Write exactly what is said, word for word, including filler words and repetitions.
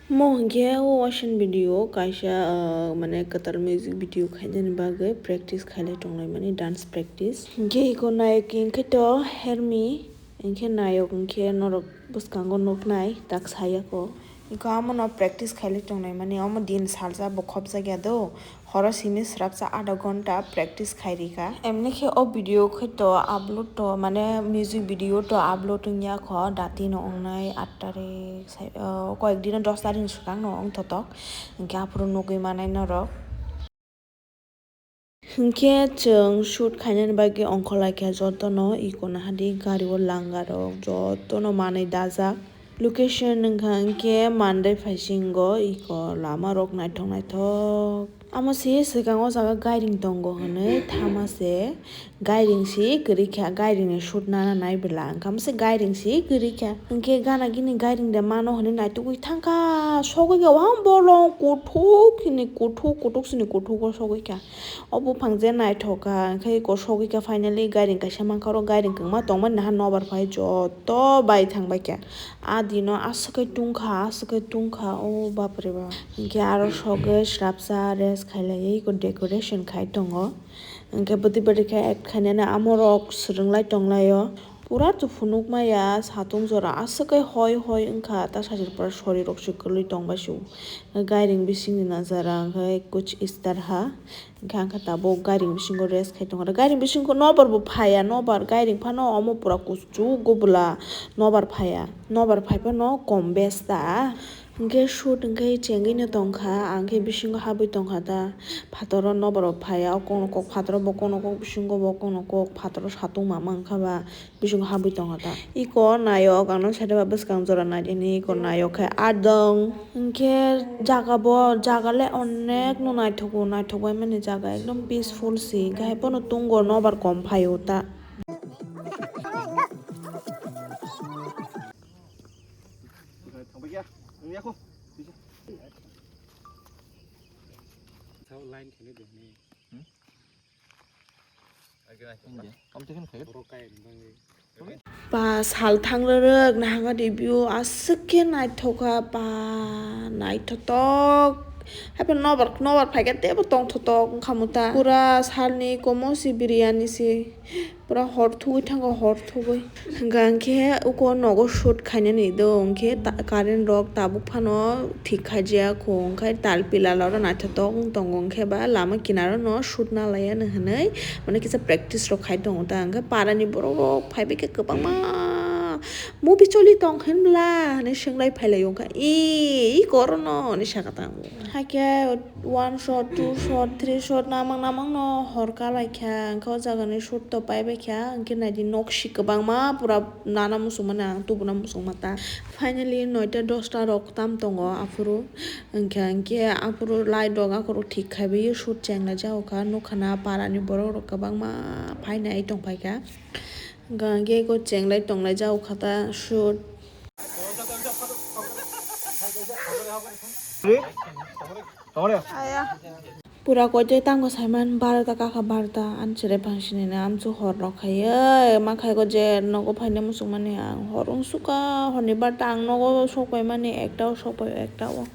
Mo hwnkhe o waising video kaisa, ah, mane kwtal music video khainani bagwi practice khailai tonglaimani, dance practice. Hwnkhe iko nayok hinkhe to Hermi, hinkhe nayok hinkhe norok bwskango nuknai tak sayako. Iko amono practice khailai tonglaimani, omo din salsa bo khopjakya do. Horo simi srapsa adha ghonta practice khai rikha. Emni khe o video khe to upload to, mane music video to upload wngya kho, dati no wngnai aat tarik, sai, o, koyek dino dos tarik ni swkang no wng thotok, hinkhe aphuru nugwi manai norok. Hinkhe chwng shoot khainani bagwi ongkhorlaikha jotono, iko nahadi gari o langa rok jotono manwi dajak. Location wngkha hinkhe Mandai phaisingo, iko lama rok naithok naithok. Amo se swkang o jaga gairing tongo hinwi thama se gairing se kwrwi kha, gairing ni shoot nana nai bwla wngkha, amo se gairing se kwrwi kha. Hinkhe gana gini gairing de mano hinwi naitugwi thangkha, sogwi kha wahang bolong kuthuk hini kuthuk, kuthuk sini kuthuk o sogwi kha. O buphang je naithok kha, hinkhe iko sogwi kha finally gairing kaisa mankha, oro gairing kwbangma tongmani naha nobar phai joto bai thangbai kha. A dino aswk khe tungkha, aswk khe tungkha, o bapre bap. Hinkhe aro sogwi srapsa rest khailaiwi iko decoration khai tongo. Hinkhe bwtwi bwtwi khe act khainani amorok swrwnglai tonglaio. Pura to phunukmaya satung jora aswk khe hoi hoi wngkha, ta sajwk pura sori rok se kwlwi tongbai sio. Gairing bisingni najara hinkhe kuch is tarha. Hinkhe ang khe tabuk gairing bisingo rest khai tongo. Gairing bisingo nobar bo phaiya, nobar gairing phano omo pura kuchugo bwla nobar phaiya. Nobar phai phano kom bes ta. Hinkhe shoot hinkhe chengwi no tongkha, ang khe bisingo habwi tongkha ta. Phataro nobar bo phaiya, o kokno kok phataro bo kokno kok bisingo bo kokno kok phataro satung mama wngkha ba. Bisingo habwi tongo ta. Iko nayok, ang no sade ba bwskang jora naidi hinwi iko nayok khe adong. Hinkhe jaga bo, jaga le onek no naithogo, naithok bai mani jaga ekdom peaceful se. Hinkhe hai phano tungo nobar kom phaio ta. Ba sal thang rwrwk nahanga review aswk khe naithok kha ba naithotok. Haiphano nobar nobar phaikhe teibo tongthotok wngkha muta. Pura salni komo se biryani se. Pura hor thugwi thango hor thugwi. Hwnkha hinkhe uko nogo shoot khainani do hinkhe ta-, current rok tabuk phano thik khaijak kho hinkhe tal pillar oro naithotok wng tongo hinkhe ba lama kinaro no shoot nalaiyano hinwi. Mane kisa practice rok khai tongo ta, hwnkhe para ni borok rok phaibai khe kwbangma movie choli tong hinbla hinwi swngwi phailaio, wngkha ee iko oro no hinwi saka ta ang bo. Hakhe one shot, two shot, three shot namang namang no hor kalaikha, wngkha o jaga ni shoot to paibaikha, hwnkhe naidi nok si kwbangma pura nana muchungmani ang tubuna muchungma ta. Finally noita dosta rok tam tongo aphuru, wngkha hinkhe aphuru light rok akhoro thik khaibai shoot chenglai jagokha, nukha na para ni borok rok kwbangma phainai tongphaikha, hwnkha hinkhe eko chenglai tonglai jagokha ta shoot. Pura koitwi tango saiman barota kakha barota, ani chwrai phangsini no amchu hor rok khaiwi ma khaigo je nogo phaina muchungmani ang hor wngsukha, horni barota ang nogo sokpaimani ekta o sokpai ekta o.